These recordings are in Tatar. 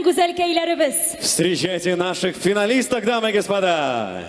Безнең гүзәлкәйләребез. Встречайте наших финалисток, дамы и господа!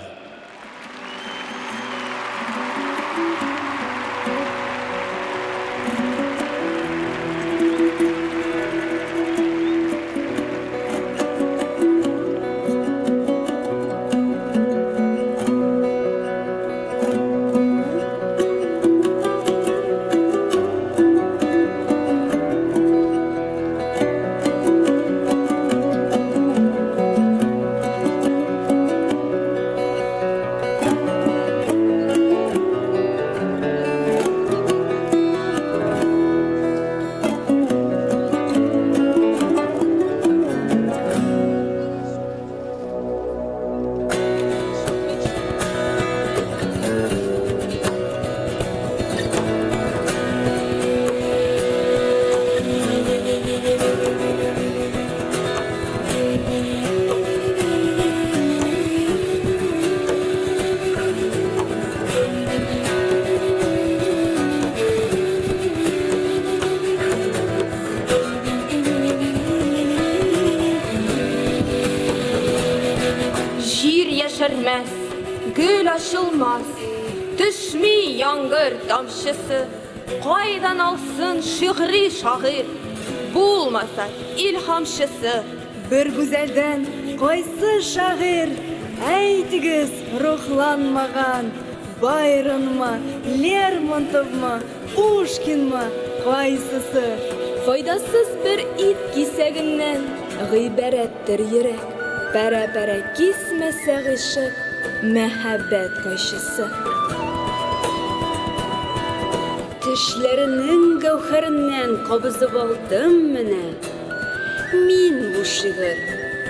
Җир яшәрмәс, гөл ачылмас, Төшми яңгыр тамчысы. Кайдан алсын шигъри шагыйрь, Булмаса илһамчысы. Бер гүзәлдән кайсы шагыйрь, әйтегез, рухланмаган? Байронмы, Лермонтовмы, Пушкинмы, кайсысы? Файдасыз бер ит кисәгеннән гыйбарәттер йөрәк, Парә-парә кисмәсә гыйшык, мәхәббәт кайчысы. Тешләренең гәүһәреннән кабызып алдым менә. Мин бу шигырь,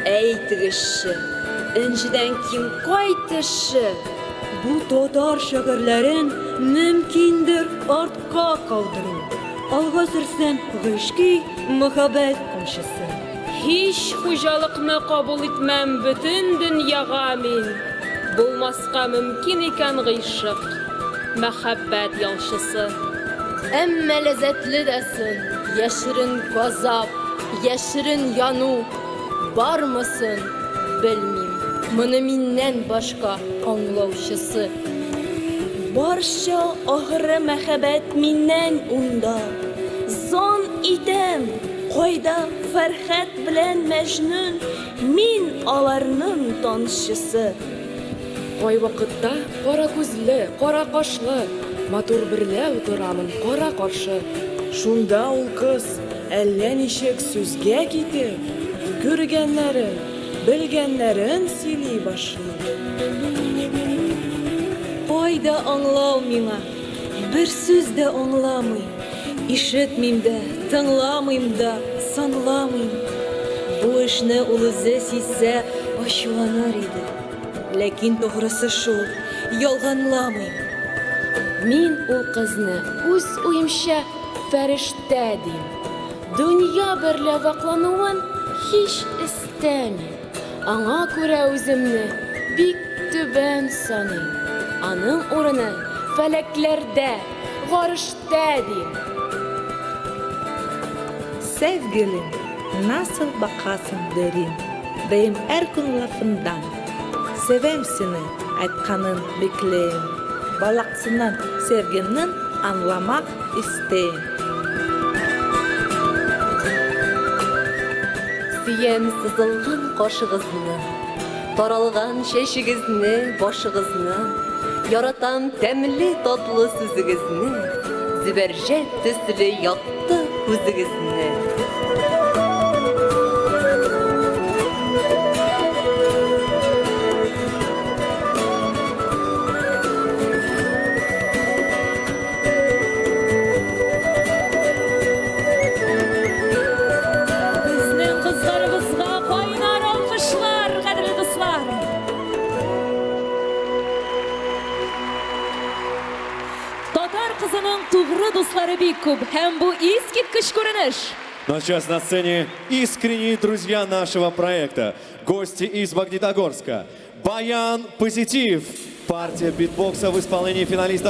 әйтегезче, энҗедән ким кай теше? Бу татар шагыйрьләрен мөмкиндер артка калдыру, Алга сөрсәм гыйшки мәхәббәт камчысы. Һич хуҗалыкны кабул итмәм бөтен дөньяга мин, Булмаска мөмкин икән гыйшык, мәхәббәт ялчысы. Әмма ләззәтле дә сын, яшерен газап, яшерен яну бармы сон, белмим, моны миннән башка аңлаучысы. Барча ахыры мәхәббәт миннән унда. Зан итәм, кайда Фәрхәд белән Мәҗнүн, мин аларның танчысы. Кайвакытта кара күзле, кара кашлы, матур берлә утырамын кара-каршы. Шунда ул кыз әллә ничек сүзгә китеп, күргәннәрен, белгәннәрен сөйли башлый. Кайда аңлау миңа? Бер сүз дә аңламыйм. Ишетмим дә, тыңламыйм да, санламыйм. Бу эшне ул үзе сизсә, ачуланыр иде. Ләкин тугрысы шул, ялганламыйм. Мин ул кызны үз уемча фәрештә дим. Дөнья берлә ваклануын һич эстәмим. Аңа күрә үземне бик түбән саныйм. Аның урыны фәләкләрдә, гарештә дим. Sevgilim, nasıl baqasıñ derin, Deyim er kün lafından. Sevem seni, aytqanıñ bekleyim, Balaqsınıñ sevgimniñ añlamaq isteyim. Сөям сызылган кашыгызны, Таралган чәчегезне, башыгызны. Яратам тәмле татлы сүзегезне, Зөбәрҗәт төсле якты күзегезне. Безнең кызларыбызга кайнар алкышлар, кадерле дуслар! Татар кызының тугры дуслары бик күп, һәм бу искиткеч күренеш. Ну а сейчас на сцене искренние друзья нашего проекта, гости из Магнитогорска. Баян Позитив, партия битбокса в исполнении финалистов.